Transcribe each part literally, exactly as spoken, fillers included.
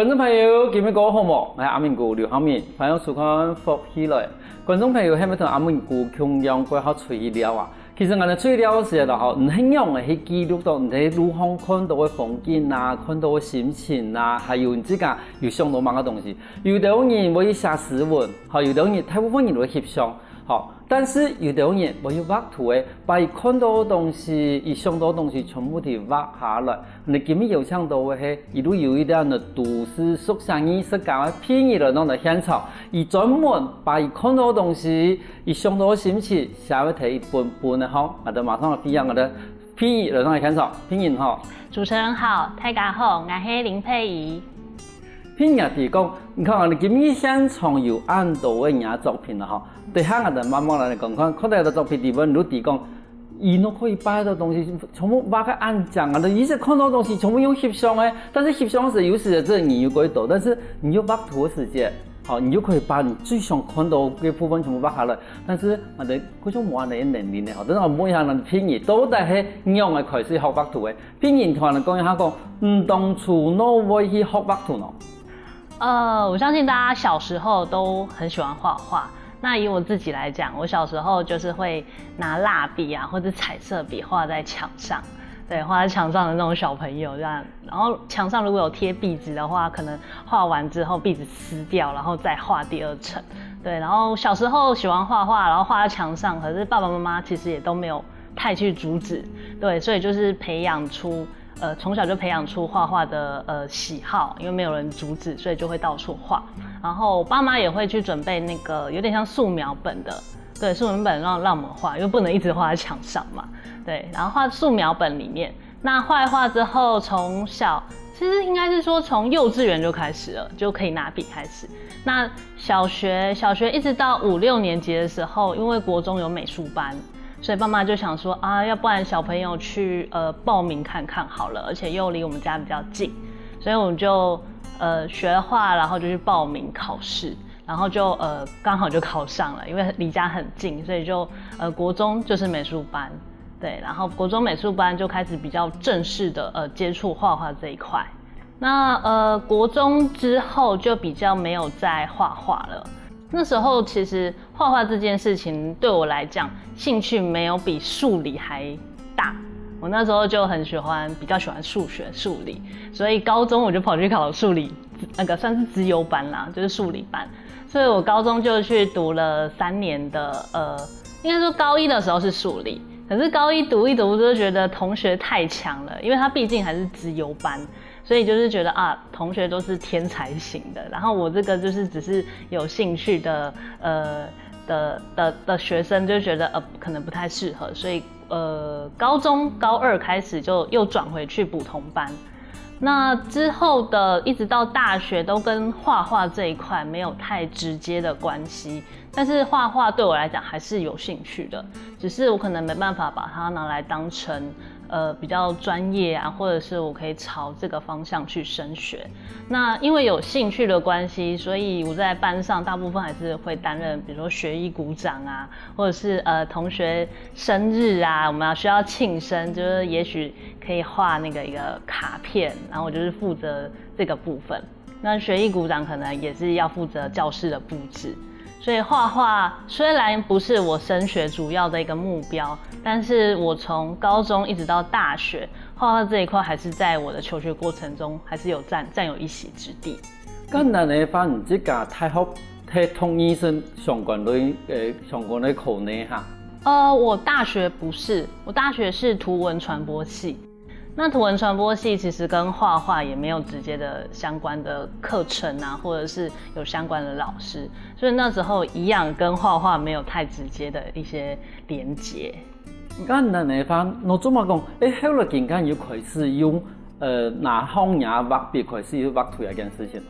觀眾朋友，今日過好無？𠊎係阿明哥劉浩明，歡迎收看《福氣來》。觀眾朋友，係毋係同阿明哥共樣過好出去尞啊？其實𠊎兜出去尞个時節吼，毋係仰仔去記錄到你在路項看到个風景啊，看到个心情啊，還有你自家有想到麼个東西。有兜人會去寫詩文，吼，有兜人，大部分人都會翕相，吼。但是有兜人會去畫圖个，把佢看到个東西，佢想到个東西全部都畫下來。你今日邀請到个係，佢都有一點个都市書寫藝術家个佩儀來到𠊎兜現場，佢專門把佢看到个東西，佢想到个心情寫在一本本个吼。𠊎兜馬上來歡迎𠊎兜佩儀來到現場，佩儀好。主持人好，大家好，𠊎係林佩儀。 佩儀啊，提講，你看啊，你今日現場有恁多个你个作品了吼，等下𠊎兜慢慢來講看，看到个作品裡背，你都提講，佢都可以把个東西全部畫个恁靚啊，你一直看到東西全部用翕相个，但是翕相時有時這人又過多，但是你又畫圖个時節，好，你又可以把你最想看到个部分全部畫下來，但是𠊎兜觀眾無恁个能力呢，好，但是𠊎問一下，你佩儀到底係仰仔開始學畫圖个？ 佩儀，你同𠊎兜講一下講，你當初仰會去學畫圖呢？呃，我相信大家小時候都很喜歡畫畫。那以我自己来讲，我小时候就是会拿蜡笔啊，或者彩色笔画在墙上，对，画在墙上的那种小朋友这样。然后墙上如果有贴壁纸的话，可能画完之后壁纸撕掉，然后再画第二层。对，然后小时候喜欢画画，然后画在墙上，可是爸爸妈妈其实也都没有太去阻止，对，所以就是培养出呃，从小就培养出画画的呃喜好，因为没有人阻止，所以就会到处画。然后我爸妈也会去准备那个有点像素描本的，对，素描本让让我们画，因为不能一直画在墙上嘛，对。然后画素描本里面，那画一画之后，从小其实应该是说从幼稚园就开始了，就可以拿笔开始。那小学小学一直到五六年级的时候，因为国中有美术班，所以爸妈就想说啊，要不然小朋友去呃报名看看好了，而且又离我们家比较近，所以我们就呃学画，然后就去报名考试，然后就呃刚好就考上了，因为离家很近，所以就呃国中就是美术班，对，然后国中美术班就开始比较正式的呃接触画画这一块。那呃国中之后就比较没有再画画了。那时候其实画画这件事情对我来讲，兴趣没有比数理还大。我那时候就很喜欢，比较喜欢数学、数理，所以高中我就跑去考数理，那个算是资优班啦，就是数理班。所以我高中就去读了三年的，呃，应该说高一的时候是数理，可是高一读一读就觉得同学太强了，因为他毕竟还是资优班，所以就是觉得啊，同学都是天才型的，然后我这个就是只是有兴趣的，呃的的的学生，就觉得呃可能不太适合，所以呃高中高二开始就又转回去补同班。那之后的一直到大学都跟画画这一块没有太直接的关系，但是画画对我来讲还是有兴趣的，只是我可能没办法把它拿来当成呃比较专业啊，或者是我可以朝这个方向去升学。那因为有兴趣的关系，所以我在班上大部分还是会担任，比如说学艺股长啊，或者是呃同学生日啊，我们要需要庆生，就是也许可以画那个一个卡片，然后我就是负责这个部分。那学艺股长可能也是要负责教室的布置。所以画画虽然不是我升学主要的一个目标，但是我从高中一直到大学，画画这一块还是在我的求学过程中还是有占占有一席之地。簡單个話，你自家大學係讀藝術相關類，呃，相關个科系哈？呃，我大学不是，我大学是图文传播系。那图文传播系其实跟画画也没有直接的相关的课程啊，或者是有相关的老师，所以那时候一样跟画画没有太直接的一些连结。簡單个話，𠊎做麼講，誒，後來竟然又開始用，呃，拿畫畫筆開始去畫圖這件事情。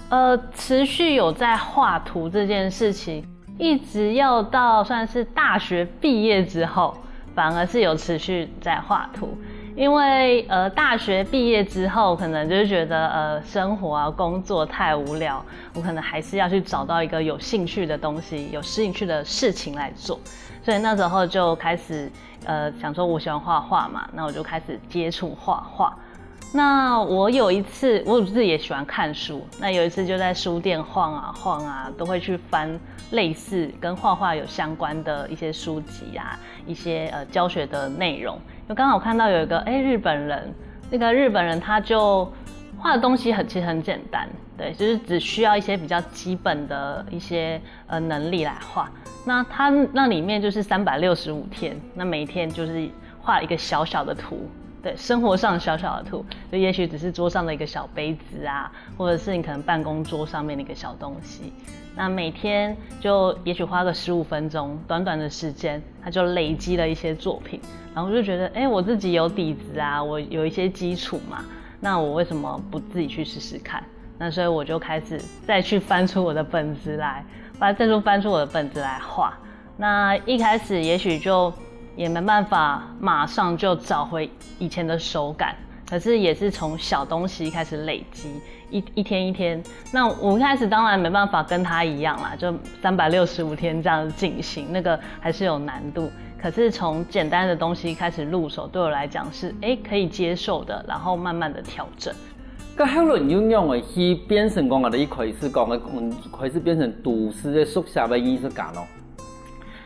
呃，持续有在画图这件事情，一直要到算是大学毕业之后，反而是有持续在画图。因为呃，大学毕业之后，可能就是觉得呃，生活啊、工作太无聊，我可能还是要去找到一个有兴趣的东西，有兴趣的事情来做。所以那时候就开始呃，想说我喜欢画画嘛，那我就开始接触画画。那我有一次，我自己也喜欢看书，那有一次就在书店晃啊晃啊，都会去翻类似跟画画有相关的一些书籍啊，一些呃教学的内容。就刚好看到有一个哎日本人，那个日本人他就画的东西很其实很简单，对，就是只需要一些比较基本的一些呃能力来画。那他那里面就是三百六十五天，那每一天就是画一个小小的图，对，生活上小小的图，就也许只是桌上的一个小杯子啊，或者是你可能办公桌上面的一个小东西。那每天就也许花个十五分钟，短短的时间，他就累积了一些作品，然后我就觉得，哎，我自己有底子啊，我有一些基础嘛，那我为什么不自己去试试看？那所以我就开始再去翻出我的本子来，翻再去翻出我的本子来画。那一开始也许就也没办法马上就找回以前的手感，可是也是从小东西开始累积，一一天一天。那我一开始当然没办法跟他一样啦，就三百六十五天这样进行，那个还是有难度。可是从简单的东西开始入手，对我来讲是哎可以接受的，然后慢慢的调整。該後來又仰會去變成講𠊎兜一開始講个，嗯，開始變成都市个速寫个藝術家咯。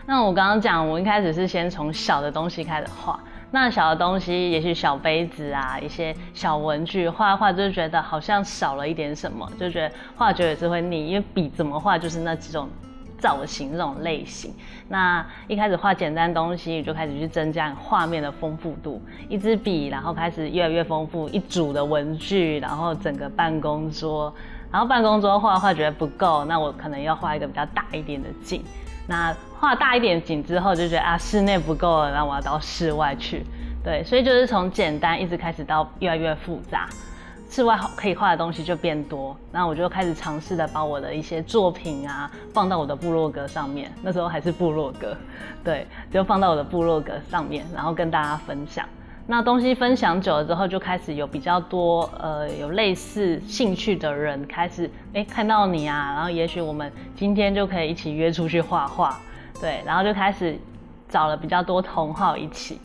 那我刚刚讲，我一开始是先从小的东西开始画。那小的东西，也许小杯子啊，一些小文具，画一画就觉得好像少了一点什么，就觉得画久也是会腻，因为笔怎么画就是那几种造型、那种类型。那一开始画简单东西，你就开始去增加画面的丰富度，一支笔，然后开始越来越丰富，一组的文具，然后整个办公桌，然后办公桌画画觉得不够，那我可能要画一个比较大一点的景。那画大一点景之后，就觉得啊室内不够了，那我要到室外去。对，所以就是从简单一直开始到越来越复杂，室外可以画的东西就变多。那我就开始尝试的把我的一些作品啊放到我的部落格上面，那时候还是部落格，对，就放到我的部落格上面，然后跟大家分享。那东西分享久了之后，就开始有比较多呃有类似兴趣的人开始哎看到你啊，然后也许我们今天就可以一起约出去画画，对，然后就开始找了比较多同好一起。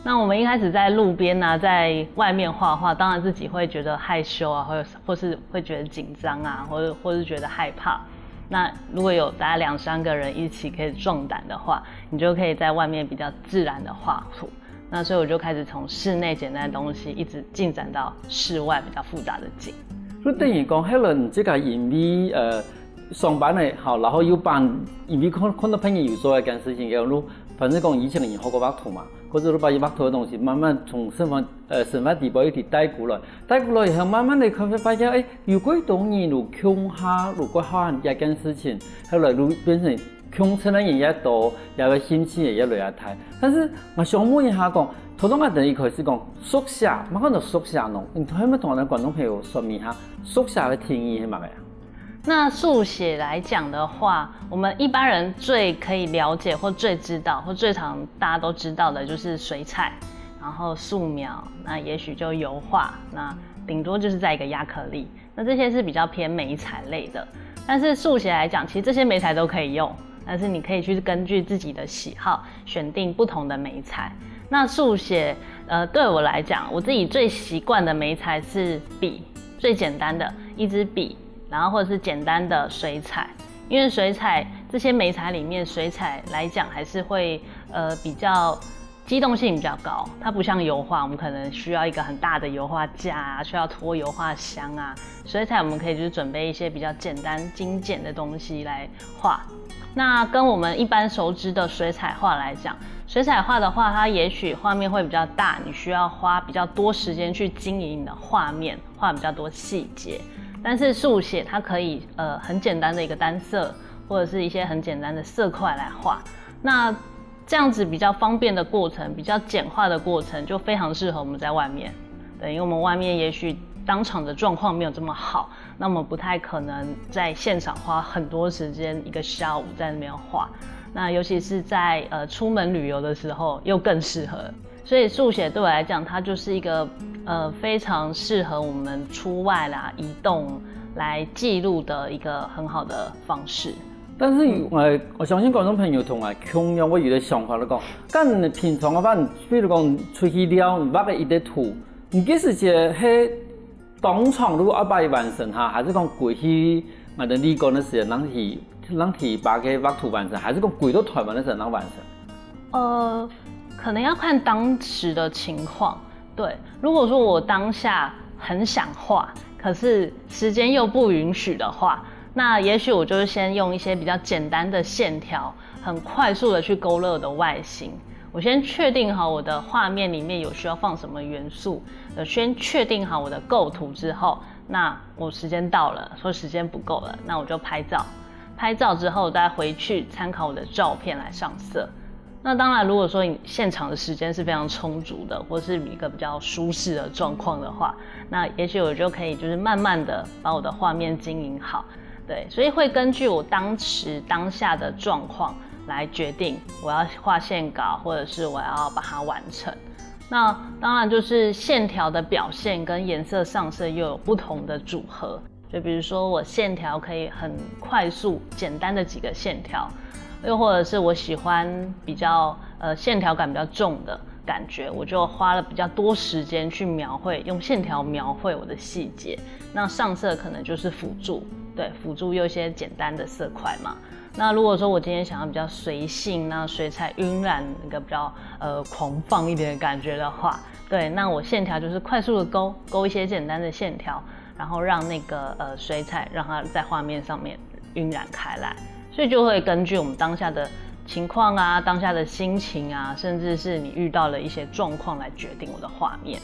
那我们一开始在路边啊，在外面画画，当然自己会觉得害羞啊，或者或是会觉得紧张啊，或者或是觉得害怕。那如果有大家两三个人一起可以壮胆的话，你就可以在外面比较自然的画图。那所以我就开始从室内简单的东西，一直进展到室外比较复杂的景。就等于讲，迄輪自家因为呃上班个好，然后又帮因为看看到朋友有做一件事情，然后反正讲以前个人学过畫圖嘛，或者都把畫圖个东西慢慢从生活呃生活底背一直带过来，带过来以后，慢慢的佢会发现，哎，有几多人有共下，有过好这件事情，后来就变成共成个人也多，也个兴趣也越来越大。但是我想问一下讲，头先我等一开始讲速写，乜讲到速写喏，你可以同我们观众朋友说明一下速写个定义系乜个啊？那速写来讲的话，我们一般人最可以了解或最知道或最常大家都知道的就是水彩，然后素描，那也许就油画，那顶多就是再一个亚克力。那这些是比较偏媒材类的。但是速写来讲，其实这些媒材都可以用，但是你可以去根据自己的喜好选定不同的媒材。那速写，呃，对我来讲，我自己最习惯的媒材是笔，最简单的一支笔，然后或者是简单的水彩，因为水彩这些媒材里面，水彩来讲还是会呃比较机动性比较高，它不像油画，我们可能需要一个很大的油画架啊，需要拖油画箱啊。水彩我们可以就是准备一些比较简单精简的东西来画。那跟我们一般熟知的水彩画来讲，水彩画的话，它也许画面会比较大，你需要花比较多时间去经营你的画面，画比较多细节。但是速写它可以呃很简单的一个单色，或者是一些很简单的色块来画。那这样子比较方便的过程，比较简化的过程，就非常适合我们在外面。对，因为我们外面也许当场的状况没有这么好，那我们不太可能在现场花很多时间，一个下午在那边画。那尤其是在呃出门旅游的时候，又更适合。所以速写对我来讲，它就是一个呃非常适合我们出外啦、移动来记录的一个很好的方式。但是我我相信观众朋友同我共样会有个想法，就讲，干你平常个话，你比如讲出去尞，你画个一个图，你个時節係當場就愛把佢完成哈，還係講歸去𠊎等旅館个時節，正去正去把个畫圖完成，還係講歸到臺灣个時節正完成？呃，可能要看当时的情况。对，如果说我当下很想画，可是时间又不允许的话，那也许我就是先用一些比较简单的线条，很快速的去勾勒我的外形。我先确定好我的画面里面有需要放什么元素，呃，先确定好我的构图之后，那我时间到了，说时间不够了，那我就拍照。拍照之后再回去参考我的照片来上色。那当然，如果说你现场的时间是非常充足的，或是一个比较舒适的状况的话，那也许我就可以就是慢慢的把我的画面经营好。对，所以会根据我当时当下的状况来决定我要画线稿，或者是我要把它完成。那当然就是线条的表现跟颜色上色又有不同的组合。就比如说我线条可以很快速、简单的几个线条，又或者是我喜欢比较呃线条感比较重的感觉，我就花了比较多时间去描绘，用线条描绘我的细节。那上色可能就是辅助，对，辅助用一些简单的色块嘛。那如果说我今天想要比较随性，那水彩晕染一个比较呃狂放一点的感觉的话，对，那我线条就是快速的勾勾一些简单的线条，然后让那个呃水彩让它在画面上面晕染开来，所以就会根据我们当下的情况啊、当下的心情啊，甚至是你遇到了一些状况来决定我的画面。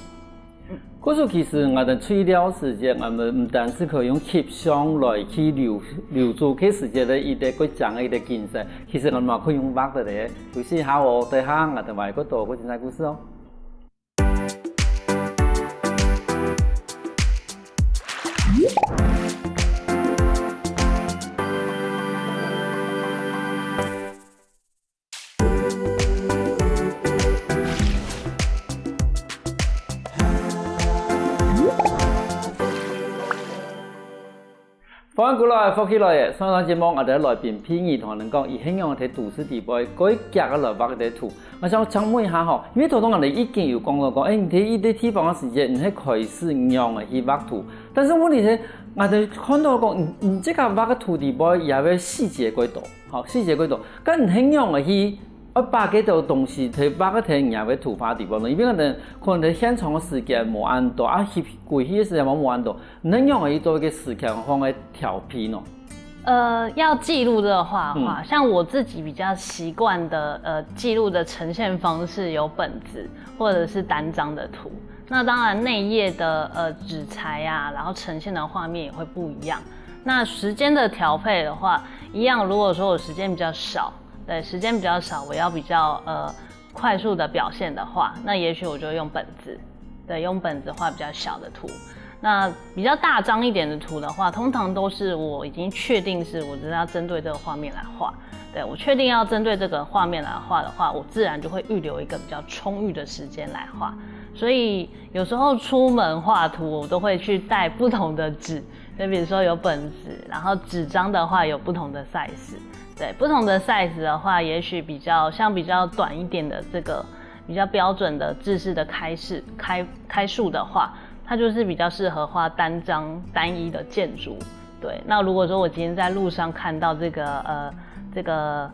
故所其實𠊎等除了時節，𠊎等毋單淨可以用翕相來去留留住該時節个一個過程个一個景色，其實𠊎等也可以用畫个咧。休息下哦，等下𠊎等還有更多个精彩故事哦。歡迎過來，福氣來了！上一段節目，𠊎等个來賓Pini同𠊎等講，佢係仰仔在都市底背，過遽个來畫个圖。𠊎想請問一下吼，因為頭先𠊎等已經有講到講，欸，你在一個地方个時節，你係開始仰仔去畫圖。但是問題係，𠊎等看到講，你你這個畫个圖底背，也會細節過多，吼，細節過多。該你係仰仔去 愛把該兜東西提畫个在人家个圖畫底背呢，因為可能可能在現場个時間無恁多，啊翕歸去个時間嘛無恁多，你仰仔去做一個時間上个調配呢？呃，要记录这个画的话，像我自己比较习惯的呃记录的呈现方式有本子或者是单张的图。那当然内页的呃纸材啊，然后呈现的画面也会不一样。那时间的调配的话，一样，如果说我时间比较少，对，时间比较少，我要比较呃快速的表现的话，那也许我就用本子，对，用本子画比较小的图。那比较大张一点的图的话，通常都是我已经确定是我真的要针对这个画面来画。对，我确定要针对这个画面来画的话，我自然就会预留一个比较充裕的时间来画。所以有时候出门画图，我都会去带不同的纸，就比如说有本子，然后纸张的话有不同的 size。对，不同的 size 的话，也许比较像比较短一点的这个比较标准的制式的开式开开数的话，它就是比较适合画单张单一的建筑。对，那如果说我今天在路上看到这个呃这个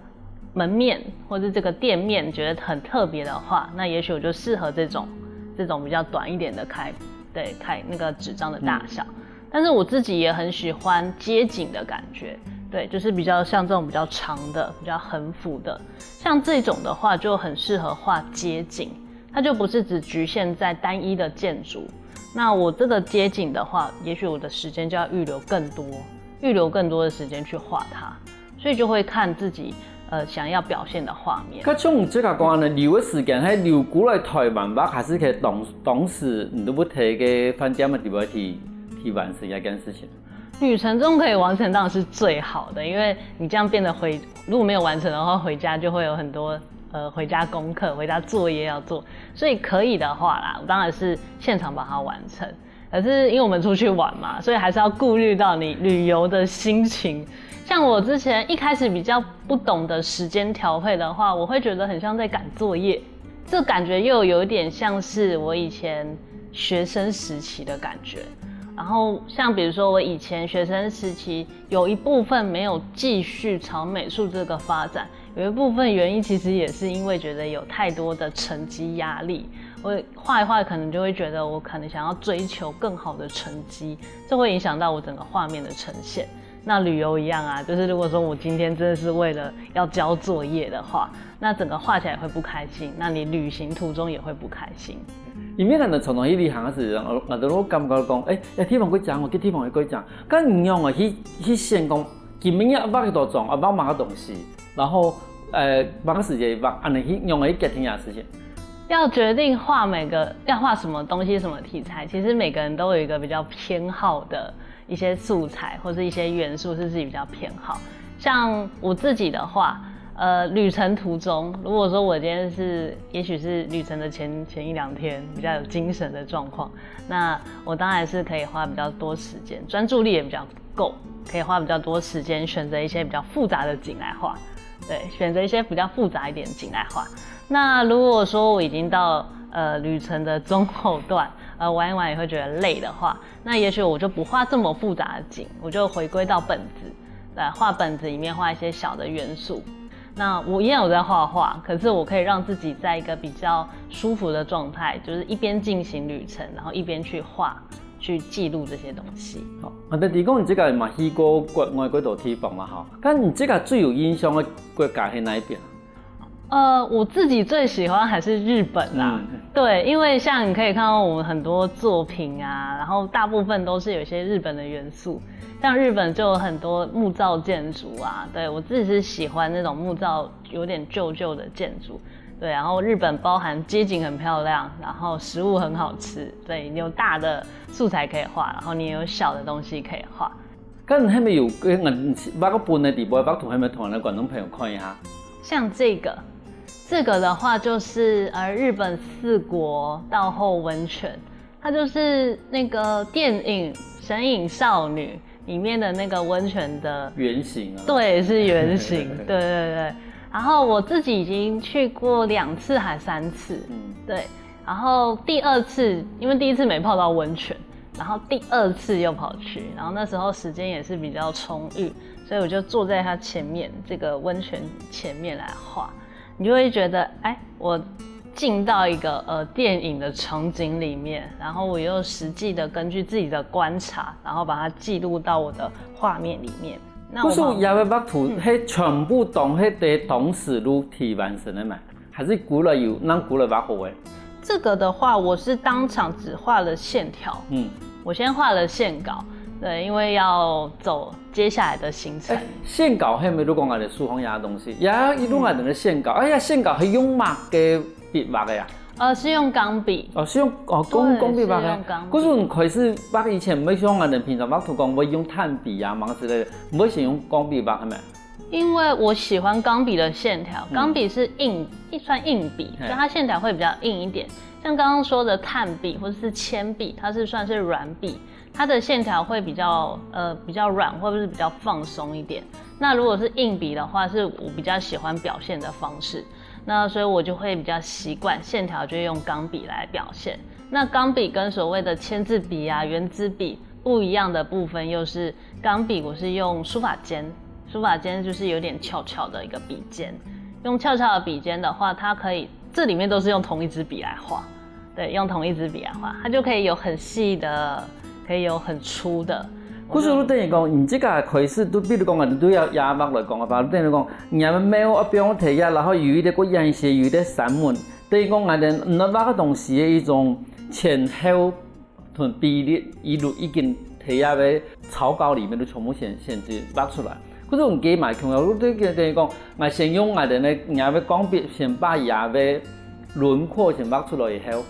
门面或是这个店面觉得很特别的话，那也许我就适合这种这种比较短一点的开对开那个纸张的大小。但是我自己也很喜欢街景的感觉，对，就是比较像这种比较长的、比较横幅的，像这种的话就很适合画街景，它就不是只局限在单一的建筑。那我这个街景的话，也许我的时间就要预留更多，预留更多的时间去画它，所以就会看自己呃想要表现的画面。該像你自家講呢，留个時間係留過來臺灣畫，還係在當當時你都不在个飯店个地方去去完成這件事情？旅程中可以完成当然是最好的，因为你这样变得回，如果没有完成的话，回家就会有很多呃回家功课、回家作业要做，所以可以的话啦，我当然是现场把它完成。可是因为我们出去玩嘛，所以还是要顾虑到你旅游的心情。像我之前一开始比较不懂得时间调配的话，我会觉得很像在赶作业，这感觉又有一点像是我以前學生時期的感覺。然後像比如說我以前學生時期有一部分沒有繼續朝美術這個發展，有一部分原因其實也是因為覺得有太多的成績壓力，我畫一畫可能就會覺得我可能想要追求更好的成績，這會影響到我整個畫面的呈現。那旅遊一樣啊，就是如果說我今天真的是為了要交作業的話，那整個畫起來會不開心，那你旅行途中也會不開心。因為可能常常去旅行个時，我我都感覺講，哎，這地方過靚哦，這地方也過靚，該你用个去去想講，今日要畫幾多張，要畫麼个東西，然後呃，麼个時間畫，恁樣去用个去決定這事情。要決定畫每個要畫什麼東西、什麼題材，其實每個人都有一個比較偏好的一些素材或是一些元素是自己比較偏好。像我自己的話，呃，旅程途中，如果說我今天是，也許是旅程的前前一兩天比較有精神的狀况，那我当然是可以花比较多时间，专注力也比较够，可以花比较多时间选择一些比较复杂的景来画。对，选择一些比较复杂一点的景来画。那如果说我已经到呃旅程的中后段，呃玩一玩也会觉得累的话，那也许我就不画这么复杂的景，我就回归到本子，来画本子里面画一些小的元素。那我依然有在画画，可是我可以让自己在一个比较舒服的状态，就是一边进行旅程，然后一边去画，去记录这些东西。好，啊，但你讲你这个嘛去过国外几多地方嘛哈，但你这个最有印象的国家是哪一边？呃，我自己最喜欢还是日本啦。嗯。对，因为像你可以看到我们很多作品啊，然后大部分都是有一些日本的元素，像日本就有很多木造建筑啊。对，我自己是喜欢那种木造有点旧旧的建筑。对，然后日本包含街景很漂亮，然后食物很好吃，对，你有大的素材可以画，然后你也有小的东西可以画。 該你係毋係有个，嗯，畫个本个底背，畫圖係毋係同𠊎等觀眾朋友看一下？像这个，这个的话就是呃日本四国道后温泉，它就是那个电影《神隐少女》里面的那个温泉的原型啊。对，是原型。对对对。然后我自己已经去过两次还三次。嗯。对。然后第二次，因为第一次没泡到温泉，然后第二次又跑去，然后那时候时间也是比较充裕，所以我就坐在它前面这个温泉前面来画，你就会觉得，哎，我进到一个呃电影的场景里面，然后我又实际的根据自己的观察，然后把它记录到我的画面里面。那我故所畫个畫圖，嗯，係全部當係在當時就提完成个嘛？ 還係過來有，恁過來畫好个？这个的话，我是当场只画了线条。嗯。我先画了线稿，对，因为要走接下来的行程。哎，线稿係毋係就講𠊎等手項个東西？呀，一路𠊎等个线稿，哎呀，线稿係用麼个筆畫个呀？呃，是用钢笔。哦，是用，哦，鋼，对，钢筆畫个。是用钢笔。可是你開始畫以前，毋會像𠊎等平常畫圖講會用炭筆啊，麼个之類个，毋會先用鋼筆畫，係無？ 因为我喜欢钢笔的线条，嗯，钢笔是硬，一算硬笔，嘿，所以它线条会比较硬一点。像刚刚说的炭笔或者是铅笔，它是算是软笔，它的线条会比较呃比较软，或者是比较放松一点。那如果是硬笔的话，是我比较喜欢表现的方式。那所以我就会比较习惯线条就会用钢笔来表现。那钢笔跟所谓的签字笔啊、圆珠笔不一样的部分，又是钢笔我是用书法尖，书法尖就是有点翘翘的一个笔尖。用翘翘的笔尖的话，它可以，这里面都是用同一支笔来画，对，用同一支笔来画，它就可以有很细的，可以有很粗的。可是就等於講，你這个開始都，比如講啊，你都要壓畫來講个話，等於講，你个貓啊，放在遐，然後有一个个顏色，有一个山門，等於講，𠊎等，嗯，畫个東西个一種前後 同比例一路已經在這个草稿裡面都全部顯，顯示畫出來。可是用雞毛共樣，就等於講，𠊎先用𠊎个那，𠊎个鋼筆先把這个輪廓先畫出來以後，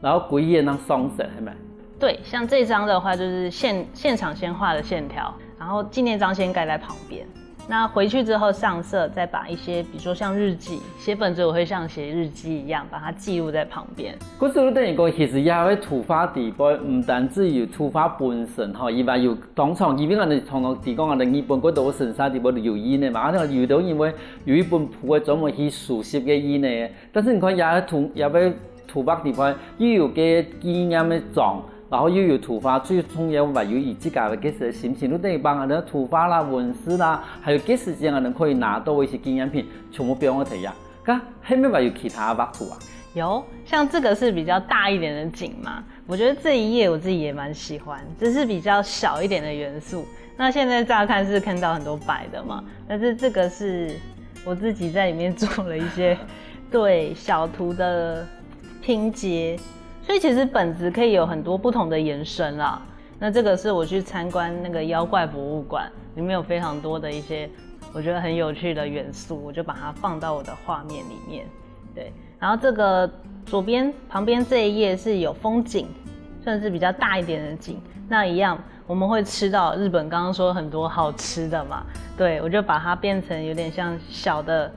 然後歸頁正上色，係無？對，像這張的話，就是現，現場先畫的線條，然後紀念章先蓋在旁邊。 那回去之後上色，再把一些，比如說像日記，寫本子我會像寫日記一樣，把它記錄在旁邊。故所就等於講，其實這个圖畫底背，毋單止有圖畫本身吼，佢還有當場，因為𠊎等常常提講𠊎等日本國家个神社底背有印个嘛，啊，有兜因為有一本簿个專門去收集个印个，但是你看這个圖，這个圖畫裡背又有个紀念个章，然後又有圖畫，最重要還有佢自家个个時个心情，就等於講𠊎等圖畫啦、文字啦，還有个時間𠊎等可以拿到个一些紀念品，全部放在底下。該後面還有其他畫圖啊？有，像這個是比較大一點的景嘛，我覺得這一頁我自己也蠻喜歡，這是比較小一點的元素。那現在乍看是看到很多白的嘛，但是這個是我自己在裡面做了一些對小圖的拼接，所以其實本子可以有很多不同的延伸啦。那這個是我去參觀那個妖怪博物館，裡面有非常多的一些我覺得很有趣的元素，我就把它放到我的畫面裡面。對，然後這個左邊旁邊這一頁是有風景，算是比較大一點的景。那一樣我們會吃到日本剛剛說很多好吃的嘛，對，我就把它變成有點像小的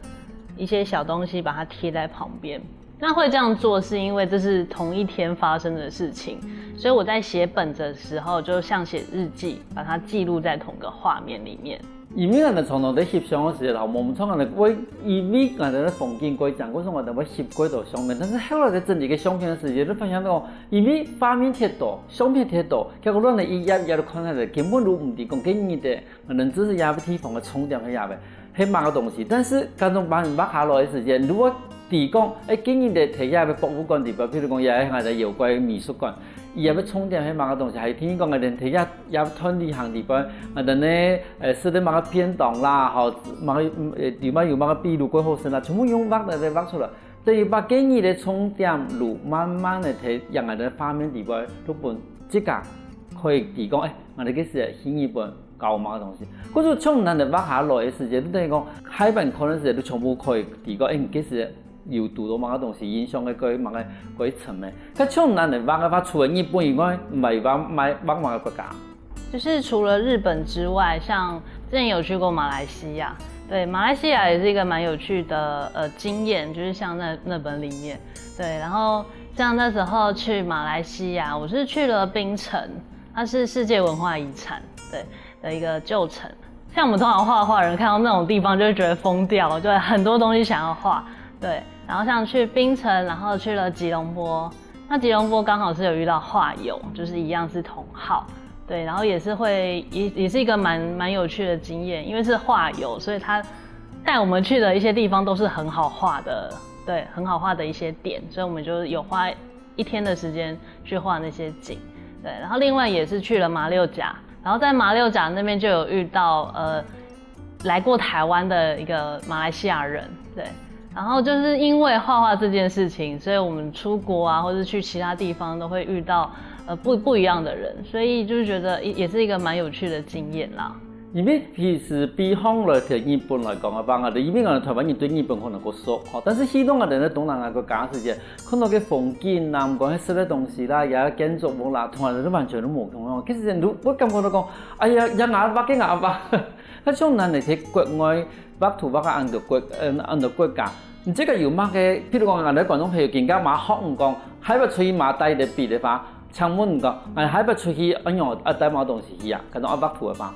一些小東西，把它貼在旁邊。那會這樣做，是因為這是同一天發生的事情，所以我在寫本子的時候，就像寫日記，把它記錄在同個畫面裡面。因為𠊎等常常在翕相个時節，吼，無錯，𠊎等會因為𠊎等个風景過靚，故所𠊎等會翕過多相片。但是後來在整理个相片个時節，就發現到，因為畫面忒多，相片忒多，結果亂了一頁一頁都看下來，根本都毋知講該日个，可能只係這個地方个重點係這個，係麼个東西。但是，當中把你畫下來个時間，如果知講，欸，該日个在這個博物館裡背，譬如講，也係𠊎等妖怪美術館， 佢个重點係麼个東西，還有聽講𠊎等在這這段旅行裡背，𠊎等呢，呃，食个麼个便當啦，吼，麼个，呃，有麼有麼个秘魯過好食啦，全部用畫个來畫出來。等於把該日个重點就慢慢个在𠊎等个畫面裡背，就分自家可以知講，欸，𠊎等該時去日本搞麼个東西。故所像𠊎等畫下來个時節，就等於講，下擺看个時節，就全部可以知講，欸，該時 有堵到麼个東西，印象个該麼个該層面。該像𠊎等畫个話，除了日本以外，還有畫麼个國家？就是除了日本之外，像之前有去過馬來西亞，對，馬來西亞也是一個蠻有趣的呃經驗，就是像那那本裡面，對，然後像那時候去馬來西亞，我是去了檳城，它是世界文化遺產，對，的一個舊城。像我們通常畫畫的人看到那種地方就會覺得瘋掉，就很多東西想要畫，對。然後像去檳城，然後去了吉隆坡，那吉隆坡剛好是有遇到畫友，就是一樣是同好，對，然後也是會也也是一個蠻蠻有趣的經驗，因為是畫友，所以他帶我們去的一些地方都是很好畫的，對，很好畫的一些點，所以我們就有花一天的時間去畫那些景，對，然後另外也是去了馬六甲，然後在馬六甲那邊就有遇到呃來過台灣的一個馬來西亞人，對，然後就是因為畫畫這件事情，所以我們出國啊，或者去其他地方都會遇到呃不不一樣的人，所以就是覺得也也是一個蠻有趣的經驗啦。 因為其實比方來在日本來講个話，𠊎等因為𠊎等台灣人對日本可能較熟，吼，但是去到𠊎等个東南亞國家時節，看到个風景啦，毋管係食个東西啦，也建築物啦，同𠊎等都完全都無共樣。其實都會感覺到講，哎呀，也𠊎畫个𠊎畫，該像𠊎等在國外畫圖畫个恁多國，嗯，恁多國家，你這個有麼个，譬如講，𠊎等觀眾朋友更加嘛好，毋講，還要出去嘛帶个筆个話， 請問講，哎，下擺出去，哎喲，啊，帶麼个東西去啊？可能愛畫圖个吧？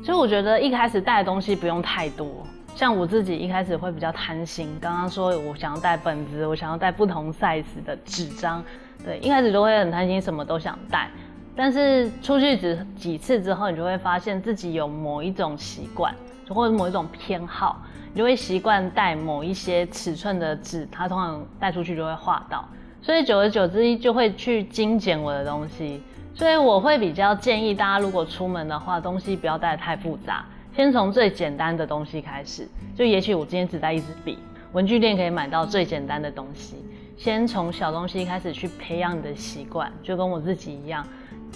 所以我覺得一開始帶的東西不用太多，像我自己一開始會比較貪心，剛剛說我想要帶本子，我想要帶不同 size 的紙張，對，一開始都會很貪心，什麼都想帶。但是出去幾幾次之後，你就會發現自己有某一種習慣，或者某一種偏好，你就會習慣帶某一些尺寸的紙，它通常帶出去就會畫到。 所以久而久之就會去精簡我的東西。所以我會比較建議大家，如果出門的話，東西不要帶得太複雜，先從最簡單的東西開始。就也許我今天只帶一支筆，文具店可以買到最簡單的東西，先從小東西開始去培養你的習慣，就跟我自己一樣，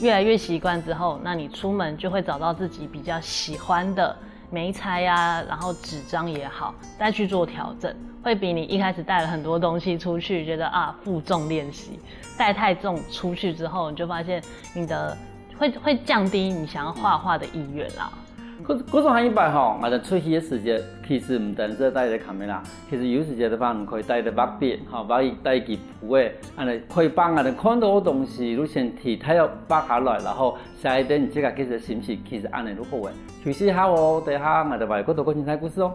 越來越習慣之後，那你出門就會找到自己比較喜歡的 媒材啊，然後紙張也好，再去做調整，會比你一開始帶了很多東西出去，覺得啊負重練習，帶太重出去之後，你就發現你的會會降低你想要畫畫的意願啦。故故所下一擺吼，𠊎等出去个時節，其實毋單淨帶个camera，其實有時節个話，你可以帶个畫筆，吼，畫一帶一支簿仔，恁樣可以幫𠊎等看到个東西，就先提大約畫下來，然後 下一點你自家个心情其實恁樣就好了。休息一下哦，等一下𠊎等還有更多个精彩故事哦。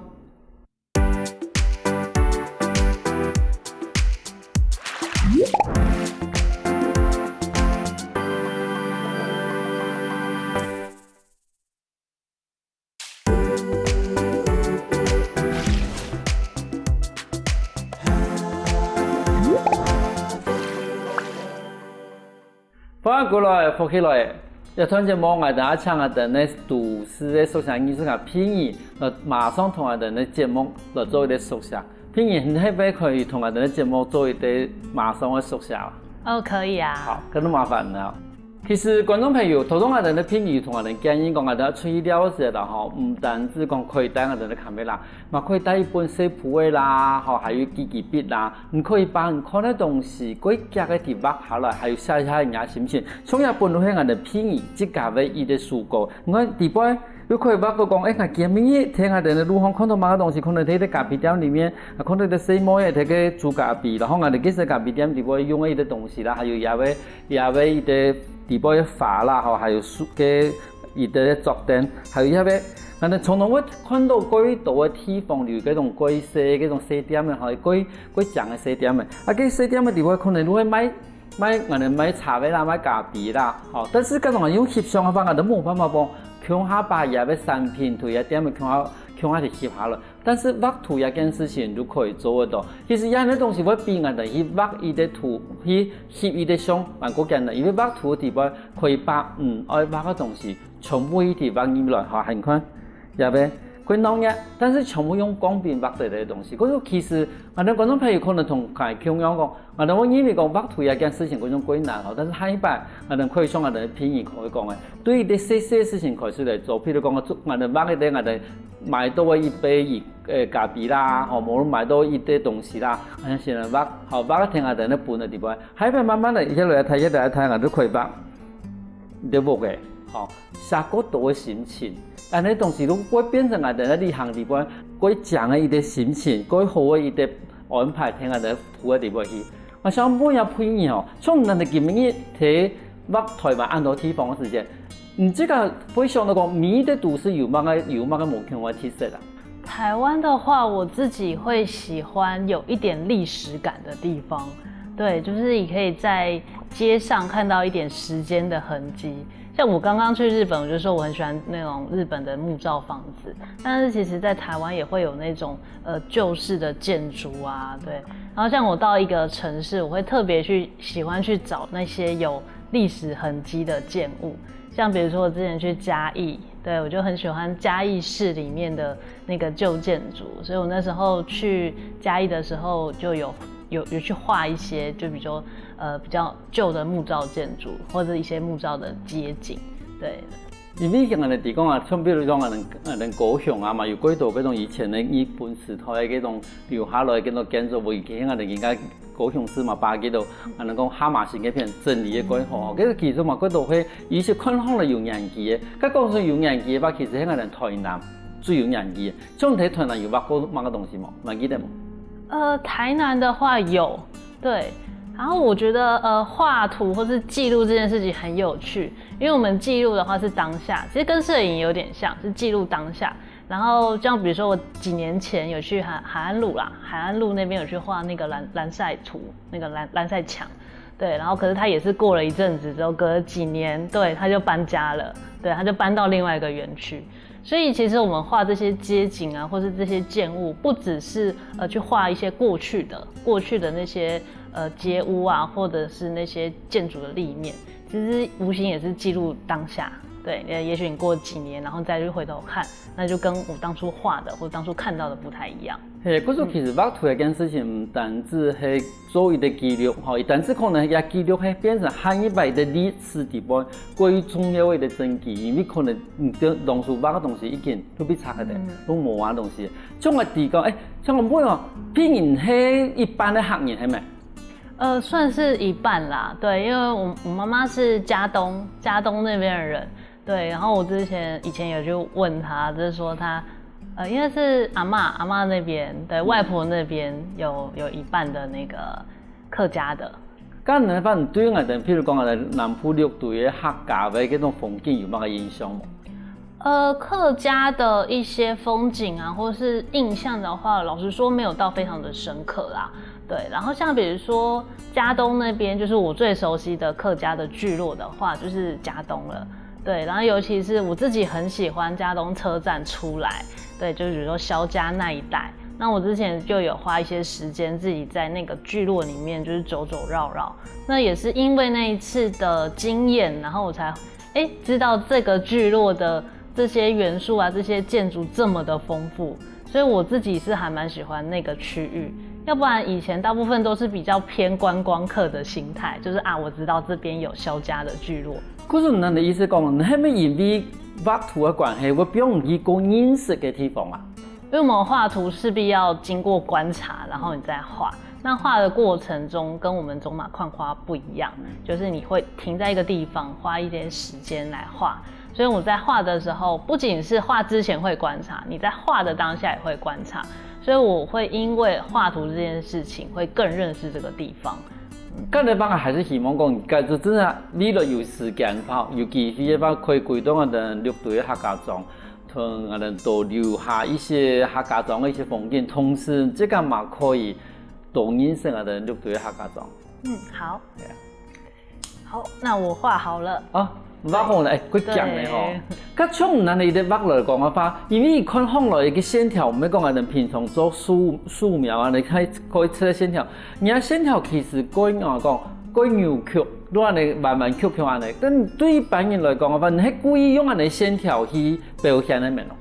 歡迎過來，福氣來！這段節目𠊎兜愛請𠊎兜个都市个熟聲藝術家佩儀，來馬上同𠊎兜个節目來做一個熟聲。佩儀，你係毋係可以同𠊎兜个節目做一個馬上个熟聲啊？哦，可以啊。好，恁仔麻煩你啊！其實觀眾朋友，頭先𠊎兜个佩儀同𠊎兜建議講，𠊎兜出去尞个時節吼，毋單止講可以帶𠊎兜个camera，嘛可以帶一本細簿仔啦，吼，還有記記筆啦，你可以把你看个東西，過遽个畫下來，還有寫下你个心情。像這本就係𠊎兜佩儀自家个一個手稿，你看底背又可以畫到講，欸，𠊎今晡日在𠊎兜个路項看到麼个東西，可能在一個咖啡店裡面，啊，看到一個細妹仔在該煮咖啡，然後𠊎兜該隻咖啡店底背用个一個東西啦，還有這位 這位一個底背个花啦，吼，還有樹个一個桌燈，還有這位，𠊎兜常常會看到蓋多个地方有該種蓋細、該種細店个，吼，蓋蓋靚个細店个。啊，該細店个底背可能就會賣賣，𠊎兜賣茶个啦，賣咖啡啦，吼。但是該種用翕相个話，𠊎兜無辦法講，共下把這个產品對這店个共下共下去翕下來。 但是畫圖這件事情就可以做得到。其實這樣个東西會比𠊎兜去畫一個圖，去翕一個相，還過簡單，因為畫圖个底背可以把你愛畫个東西全部一起畫入來，哈，你看，這位，蓋鬧熱，但是全部用鋼筆畫出來个東西。可是其實，𠊎兜觀眾朋友可能同𠊎共樣講，𠊎兜會認為講畫圖這件事情該種蓋難吼，但是下一擺，𠊎兜可以像𠊎兜个佩儀可以講个，對一個細細个事情開始來做，譬如講，𠊎兜畫一個𠊎兜 買到个一杯一呃咖啡啦，吼，無論買到一個東西啦，啊，先來畫，吼，畫个天下等个本个地方，下一擺慢慢个，越來越大，越來越大，𠊎就可以畫。你个屋个，吼，寫過多个心情，恁樣東西都會變成𠊎兜个旅行地方，過靚个一個心情，過好个一個安排，天下等个鋪个地方去。我想問一下佩儀吼，像你今日在畫台灣恁多地方个時間， 你自家會想到講，每一個都市有麼个有麼个無共个特色啊？台灣的話，我自己會喜歡有一點歷史感的地方，對，就是你可以在街上看到一點時間的痕跡。像我剛剛去日本，我就說我很喜歡那種日本的木造房子，但是其實在台灣也會有那種呃舊式的建築啊，對。然後像我到一個城市，我會特別去喜歡去找那些有歷史痕跡的建物，像比如說我之前去嘉義，对，我就很喜欢嘉义市里面的那个旧建筑，所以我那时候去嘉义的时候就有有有去画一些，就比如说呃比较旧的木造建筑或者一些木造的街景，对。因為像恁樣講啊，像比如講恁樣恁樣高雄啊嘛，有幾多該種以前个日本時代个該種留下來个該種建築物，以前恁樣人家 高雄市嘛，把佢兜，恁樣講哈馬星該片整理个蓋好，其實其實嘛，蓋多係一些看好了有年紀个，該講說有年紀个話，其實係𠊎兜台南最有年紀个。像你在台南有畫過麼个東西無？還記得無？呃，台南的话有，对。然后我觉得，呃，画图或是记录这件事情很有趣，因为我们记录的话是当下，其实跟摄影有点像，是记录当下。然后像比如说我几年前有去海海岸路啦，海岸路那边有去画那个蓝蓝晒图，那个蓝蓝晒墙，对，然后可是它也是过了一阵子之后，隔了几年，对，它就搬家了，对，它就搬到另外一个园区。所以其实我们画这些街景啊，或是这些建物，不只是呃去画一些过去的过去的那些呃街屋啊，或者是那些建筑的立面，其实无形也是记录当下。对，也也许你过几年，然后再去回头看，那就跟我当初画的或当初看到的不太一样。嘿，故所其實畫圖這件事情，毋單止係做一個記錄，吼，佢單止可能這記錄係變成下一擺个歷史地方，過於重要个一個證據，因為可能你个當初畫个東西已經都被拆開了，都無啊東西。像我提到，欸，像我問哦，別人係一般个客人係無？呃，算是一半啦，对，因为我我妈妈是佳冬，佳冬那边的人，对，然后我之前以前有去问她，就是说她，呃，应该是阿妈阿妈那边，对，外婆那边有有一半的那个客家的。該你反正對𠊎兜，譬如講𠊎兜南部六堆个客家个這種風景有麼个印象無？呃，客家的一些风景啊，或是印象的话，老实说没有到非常的深刻啦。对，然后像比如说佳冬那边，就是我最熟悉的客家的聚落的话，就是佳冬了。对，然后尤其是我自己很喜欢佳冬车站出来，对，就是比如说萧家那一带，那我之前就有花一些时间自己在那个聚落里面就是走走绕绕，那也是因为那一次的经验，然后我才诶知道这个聚落的这些元素啊，这些建筑这么的丰富，所以我自己是还蛮喜欢那个区域。要不然以前大部分都是比较偏观光客的心态，就是啊，我知道这边有萧家的聚落。可是你的意思讲，你係毋係因為畫圖个關係，會變你个認識个地方啊？因为我们画图势必要经过观察，然后你再画。那画的过程中跟我们走马看花不一样，就是你会停在一个地方，花一点时间来画。所以我在画的时候，不仅是画之前会观察，你在画的当下也会观察。所以我会因为画图这件事情，会更认识这个地方。个人方啊，還係希望講，假如真的未來有時間，有機會个話，可以歸檔个綠堆个客家庄，同𠊎等多留下一些客家庄个一些風景，同時這个嘛可以多認識𠊎等綠堆个客家庄。嗯，好。好，那我画好了。啊，畫好了，哎，幾靚个吼。該從你个畫來講个話，因為看上來个線條，毋係講𠊎等平常做素素描啊，你看可以出个線條，你个線條其實過硬講，過扭曲，亂个彎彎曲曲安尼。但對一般人來講个話，你係故意用安尼線條去表現个咩咯？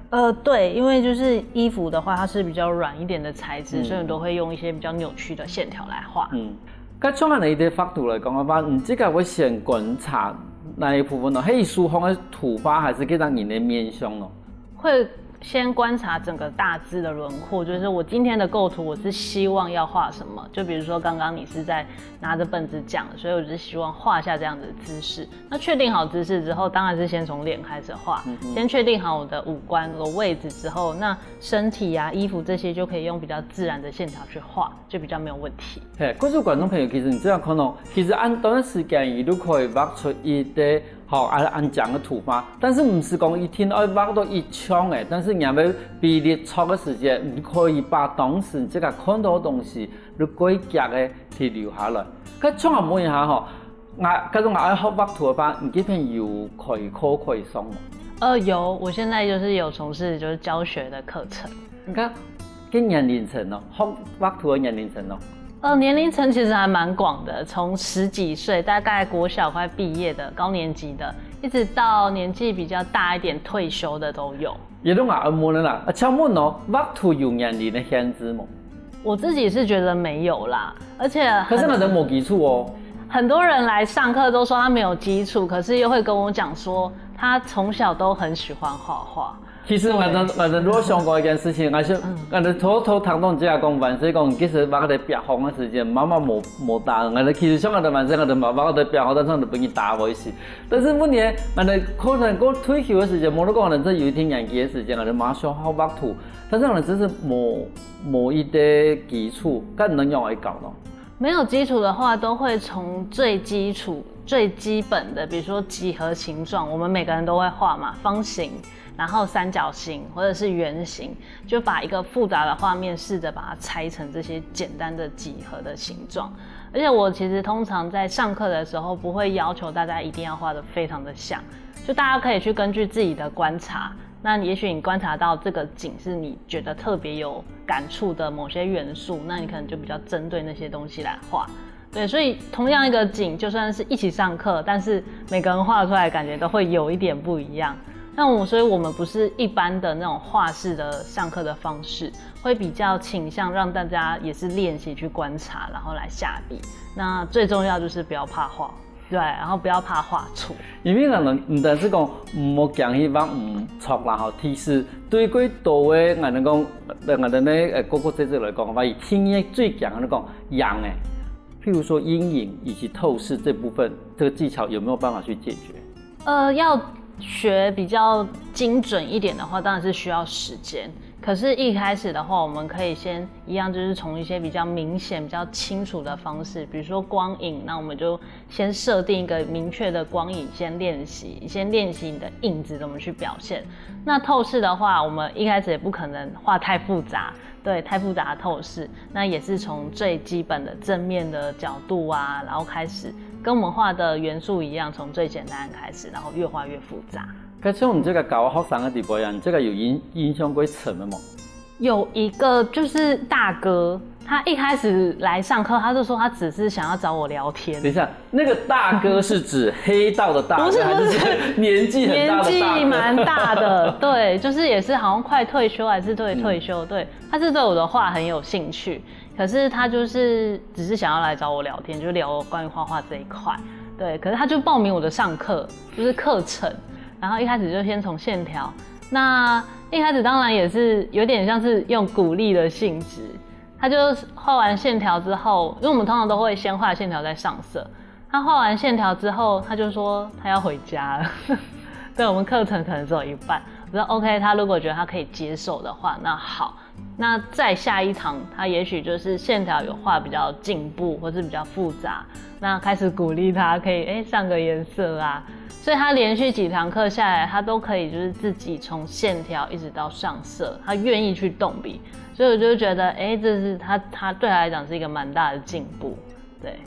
呃，对，因为就是衣服的话，它是比较软一点的材质，所以我都会用一些比较扭曲的线条来画。嗯，該从你个角度来讲个话，你自家会先观察哪一部分呢？係书上个图画，还是个人个面相呢？会先观察整个大致的轮廓，就是我今天的构图，我是希望要画什么？就比如说刚刚你是在拿着本子讲，所以我就是希望画下这样子的姿势。那确定好姿势之后，当然是先从脸开始画，先确定好我的五官、我的位置之后，那身体啊、衣服这些就可以用比较自然的线条去画，就比较没有问题。嘿，各位观众朋友，其实你这样看哦，其实按短时间你都可以画出一个好啊，按讲个图画，但是毋是讲一定要画到一样诶，但是你要比例错个时间，你可以把当时你自家看到个东西，你过一个去留下来。可以参考一下吼， 啊，假如𠊎愛學畫圖个話，你這片有開課可以上無？呃，有，我现在就是有从事就是教学的课程。你看，个年龄层哦，學畫圖个年龄层哦。呃，年龄层其实还蛮广的，从十几岁，大概国小快毕业的高年级的，一直到年纪比较大一点退休的都有。也都𠊎愛問个啦，啊，請問哦，畫圖有年齡个限制無？我自己是觉得没有啦，而且很可是𠊎等無基礎哦。很多人来上课都说他没有基础，可是又会跟我讲说他从小都很喜欢画画。其实𠊎等，𠊎等如果想过一件事情，𠊎是，𠊎等偷偷听到你这样讲，凡是讲其实畫个壁項个時間，媽媽無無打，𠊎等其實像𠊎等凡是𠊎等媽媽个壁項，但是𠊎等分佢打過一次。但是問題，𠊎等可能過退休个時間，無論講𠊎等真有一定年紀个時間，𠊎等馬上好畫圖，但是𠊎等真是無無一个基礎，該能用來搞咯。没有基础的话，都会从最基础、最基本的，比如说几何形状，我们每个人都会画嘛，方形，然后三角形或者是圆形，就把一个复杂的画面试着把它拆成这些简单的几何的形状。而且我其实通常在上课的时候，不会要求大家一定要画的非常的像，就大家可以去根据自己的观察，那也许你观察到这个景是你觉得特别有感触的某些元素，那你可能就比较针对那些东西来画。对，所以同样一个景，就算是一起上课，但是每个人画出来的感觉都会有一点不一样。那我，所以我们不是一般的那种画室的上课的方式，会比较倾向让大家也是练习去观察，然后来下笔。那最重要就是不要怕画，对，然后不要怕画错。因為𠊎等毋單是講毋好驚去畫毋著啦吼，其實對過多个𠊎等講，𠊎等个哥哥姐姐來講，話佢定義最驚个講贏个。譬如說陰影以及透視這部分，這個技巧有沒有辦法去解決？呃，要学比较精准一点的话，当然是需要时间。可是，一开始的话，我们可以先一样，就是从一些比较明显、比较清楚的方式，比如说光影，那我们就先设定一个明确的光影，先练习，先练习你的影子怎么去表现。那透视的话，我们一开始也不可能画太复杂，对，太复杂的透视，那也是从最基本的正面的角度啊，然后开始跟我们画的元素一样，从最简单开始，然后越画越复杂。可是你這個教學生个地方啊，你這個有印印象過深个無？有一个就是大哥，他一开始来上课，他就说他只是想要找我聊天。等一下，那个大哥是指黑道的大哥，不是，不是，还是年纪很大的大哥？年纪蛮大的，对，就是也是好像快退休还是对退休，对，他是对我的话很有兴趣，可是他就是只是想要来找我聊天，就聊关于画画这一块，对，可是他就报名我的上课，就是课程，然后一开始就先从线条，那一开始当然也是有点像是用鼓励的性质，他就画完线条之后，因为我们通常都会先画线条再上色，他画完线条之后，他就说他要回家了。对，我们课程可能只有一半，我说 OK，他如果觉得他可以接受的话，那好。那再下一堂，他也许就是线条有画比较进步，或是比较复杂，那开始鼓励他可以哎上个颜色啊，所以他连续几堂课下来，他都可以就是自己从线条一直到上色，他愿意去动笔，所以我就觉得哎，这是他他对他来讲是一个蛮大的进步，对。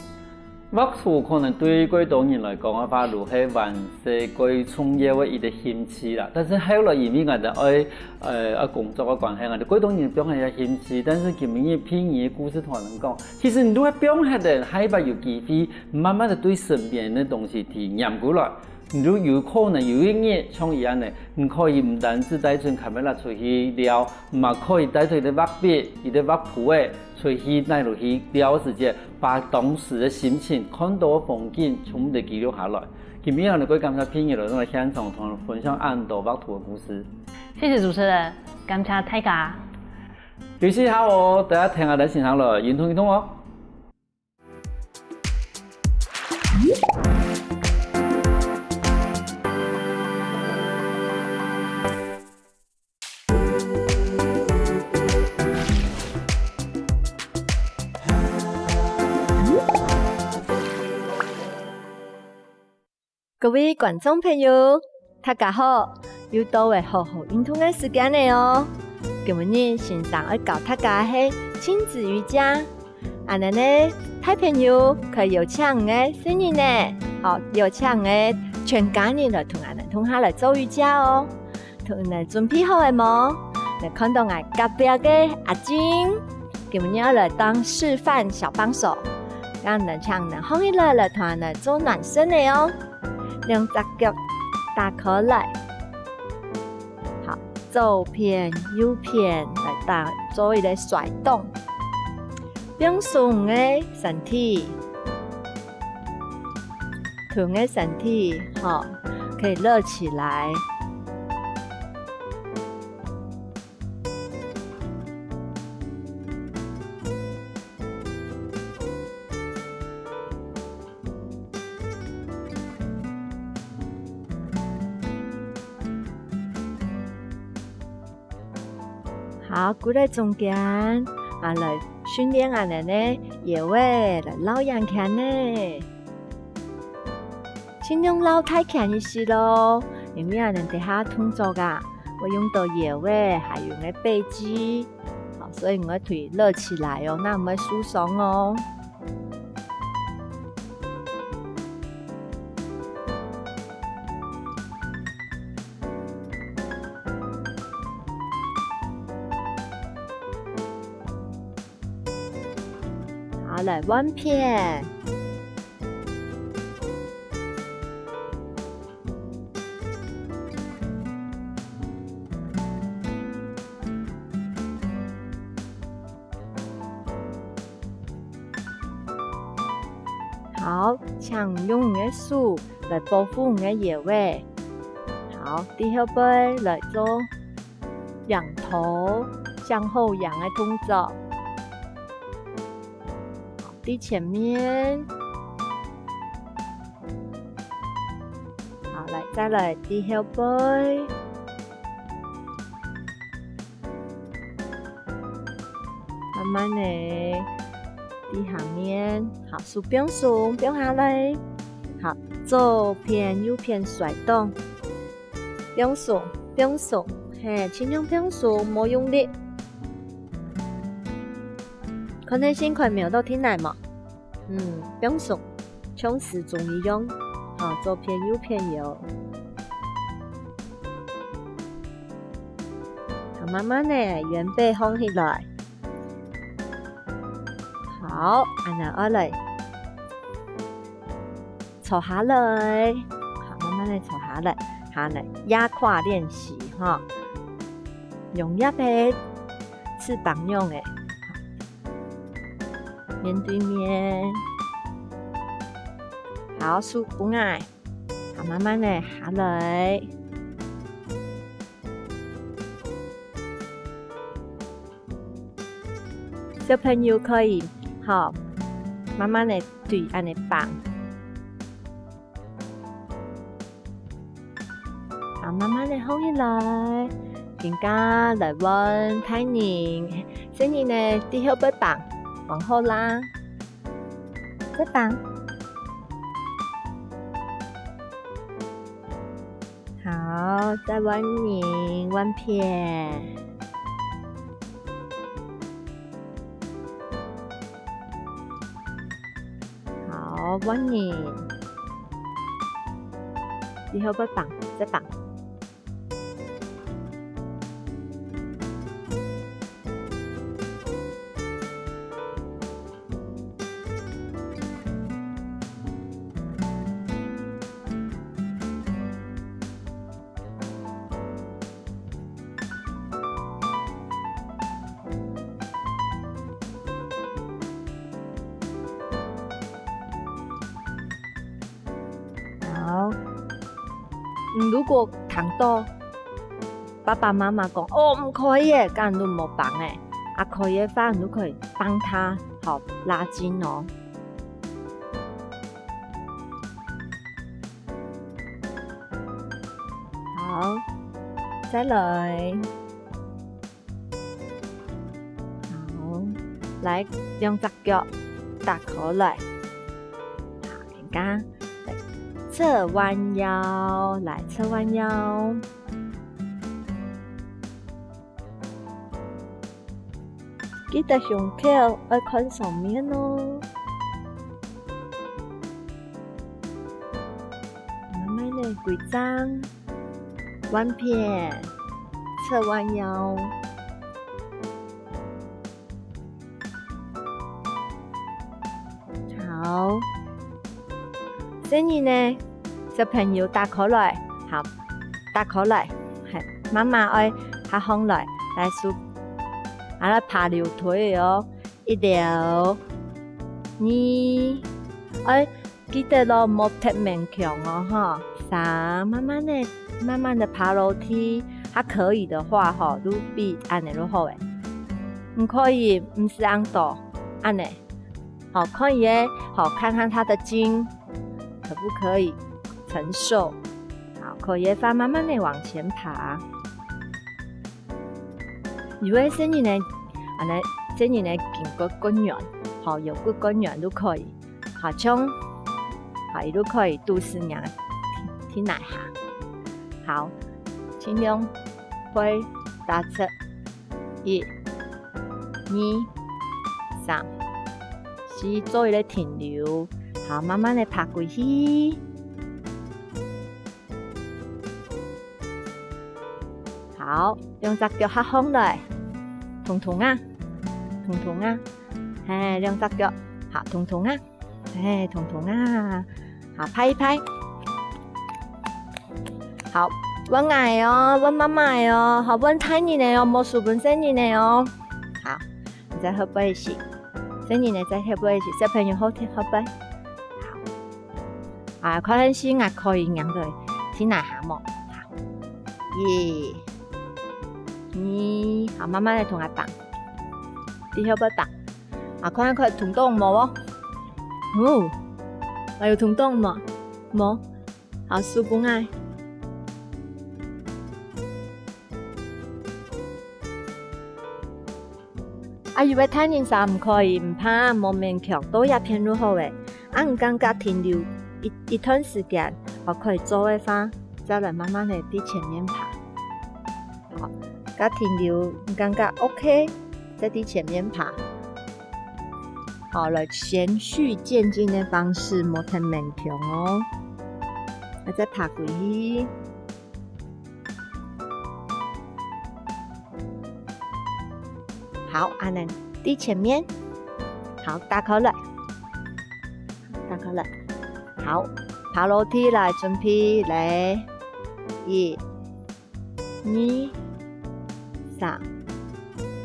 畫圖可能對蓋多人來講个話，就係還係蓋重要个一個興趣啦。但是後來因為𠊎兜愛呃愛工作个關係，𠊎兜蓋多人放忒這興趣，但是今晡日譬如个故事同𠊎兜講，其實你都會放忒个，下擺有機會慢慢个對身邊个東西提拈過來。 你就有可能有一日像佢恁仔，你可以毋單止帶轉camera出去尞，嘛可以帶著一个畫筆、一个畫簿仔出去哪落去尞時節，把當時个心情、看到个風景全部都記錄下來。今晡日𠊎兜蓋感謝Pin來到現場同𠊎兜分享恁多畫圖个故事。謝謝主持人，感謝大家。休息一下哦，大家聽下來欣賞了，運動運動哦。 各位觀眾朋友，大家好！又到了好好運動个時間了哦！今晡日先生愛教大家个係親子瑜伽。恁仔呢，大朋友可以邀請你个細人仔，好，邀請你个全家人來同𠊎兜共下來做瑜伽哦。同你準備好了無？來看到𠊎隔壁个阿靜，今晡日愛來當示範小幫手，恁仔請你䟘起來，來同𠊎兜做暖身个哦。 兩隻腳打開來。好，左片右片來打做一個甩動，放鬆你个身體，同你个身體，好，可以熱起來。 好，過來中間，啊，來訓練𠊎兜个腰仔，來繞圓圈仔。盡量繞大圈一息囉，因為𠊎兜等下動作啊，會用到腰仔，還有𠊎个背肌。 好，所以你个腿熱起來哦，該毋會受傷哦。好，來換片。 好，請用你个手來保護你个腰仔。好，對後背來做仰頭向後仰个動作。好，對前面。好，來，再來對後背。 慢慢仔，對下面，好，手放鬆，放下來。好，左片右片甩動，放鬆，放鬆，係，盡量放鬆，莫用力。看你身軀摸到地泥無？嗯，放鬆，像時鐘一樣，好，左片右片搖。慢慢仔，原背䟘起來。好，恁仔愛來坐下來，好，慢慢仔坐下來，好，來壓胯練習吼，用這个翅膀用个，面對面，好，手分𠊎，好，慢慢仔下來。 小朋友可以，吼，慢慢仔對恁仔放。好，慢慢仔䟘起來，今下來換大人。細人仔，在後背放，放好啦。再放。 好，再換人，換片。好，換人。以後再放，再放。 好，嗯，如果聽到爸爸媽媽講：「哦，毋可以耶！」該你就莫幫欸。啊，可以个話，你就可以幫他，好，拉筋哦。好，再來。 好，來，兩隻腳打開來。好，人家來側彎腰，來，側彎腰。記得胸口愛看上面哦。慢慢仔歸正。 換片，側彎腰。好。細人仔，小朋友打開來，好，打開來，係，媽媽愛下䟘來，來手，啊，來爬樓梯哦，一樓，二，愛 記得咯，莫忒勉強哦，吼。三，慢慢仔，慢慢仔爬樓梯，還可以的話，吼，就比恁仔就好欸。毋可以，毋使恁多，恁仔。好，可以欸，好，看看他的筋可不可以承受。好，可以的話，慢慢仔往前爬。有个細人仔，恁仔，細人仔經過公園，吼，有个公園就可以。 好，像，好，佢就可以肚屎眼，天，天來行。好，盡量會打直。一、二、三、四，做一個停留。好，慢慢仔爬歸去。 好，兩隻腳合䟘來，動動啊，動動啊，係，兩隻腳，好，動動啊，係，動動啊，好，拍一拍。好，換𠊎哦，換媽媽哦，好，換大人个哦，莫輸分細人个哦。好，你再後背一息，細人个再後背一息，小朋友後退後背。好。 啊，看看先，𠊎可以仰仔，先來下無？好，一、二，好，慢慢仔同𠊎放，之後再放。啊，看看動動無哦？哦，還有動動無？無。好，手分𠊎。 啊，有个大人儕毋可以，毋怕，莫勉強，到這片就好了。啊，你感覺停留一，一段時間，哦，可以做个話，再來慢慢仔在前面爬。好，該停留，你感覺OK，再在前面爬。好，來循序漸進个方式，莫忒勉強哦。啊，再爬過去。好，恁樣，在前面。好，打開來。打開來。好，爬樓梯來，準備，來。一、二、三、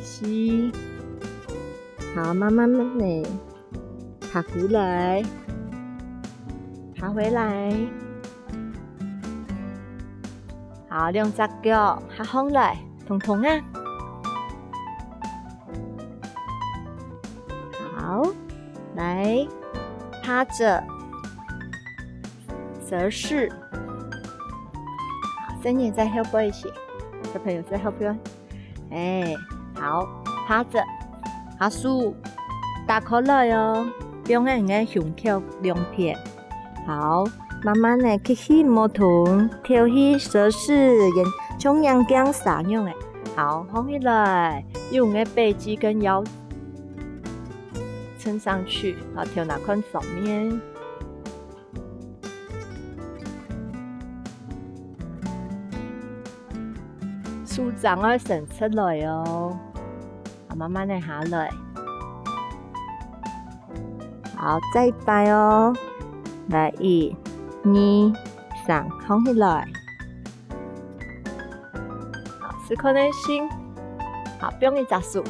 四。好，慢慢地爬過來，爬回來。好，兩隻腳合䟘來，通通啊。好，來，趴著，蛇式。好，細人仔後背一息，小朋友在後背。 欸，好，趴著，好，手打開來哦，放在你个胸口兩片。好，慢慢个吸氣，毋好動，敨氣，蛇式，像仰鏡蛇樣个。好，䟘起來，用你个背肌跟腰撐上去，好，頭那看上面。 手掌愛伸出來哦，好，慢慢个下來。好，再一擺哦，來，一、二、三，䟘起來。好，試看个心，好，放一隻手。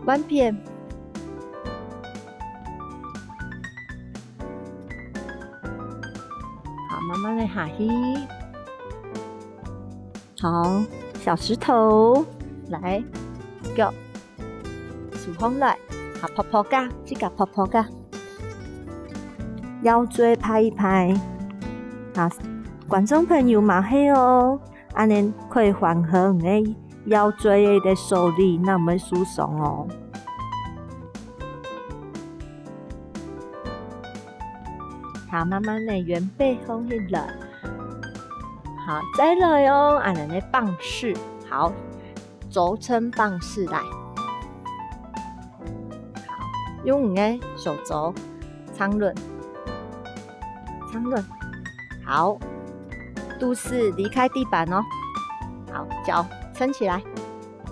換片。好，慢慢个下去。好，小石頭，來，腳，手䟘來，好，噗噗个，自家噗噗个。腰椎拍一拍。好，觀眾朋友嘛係哦， 恁樣可以緩和你个腰椎个受力，正毋會受傷哦。好，慢慢个圓背䟘起來。好，再來哦，恁樣个棒式，好，軸撐棒式來。好，用你个手肘 撐穩，撐穩。好，肚屎離開地板哦。好，腳撐起來，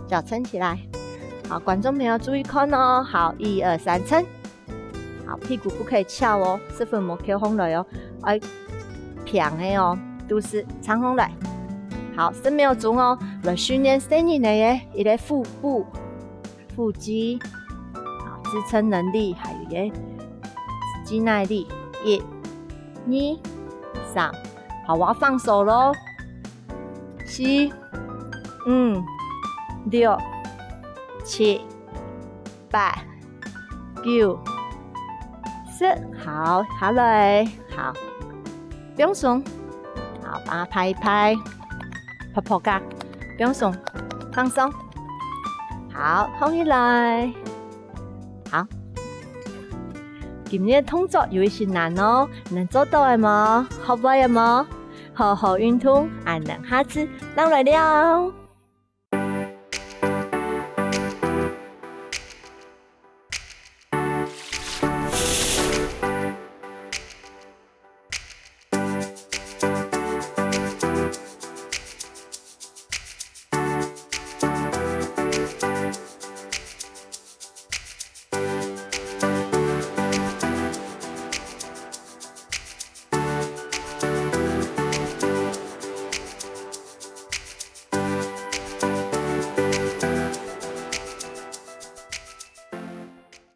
腳撐起來。好，觀眾朋友注意看哦。好，一二三，撐。好，屁股不可以翹哦，屎朏莫翹䟘來哦，愛平个哦，肚屎撐䟘來。好，十秒鐘哦，來訓練細人仔个一個腹部。 腹肌，好，支撐能力，還有一個肌耐力。一、二、三，好，我要放手咯。四、五、六、七、八、九、十，好，下來，好，放鬆，好，把它拍一拍，噗噗个，放鬆，放鬆。 好，䟘起來。好，今日个動作有一息難哦，你做到了無？學會了無？好好運動，恁樣下次正來尞。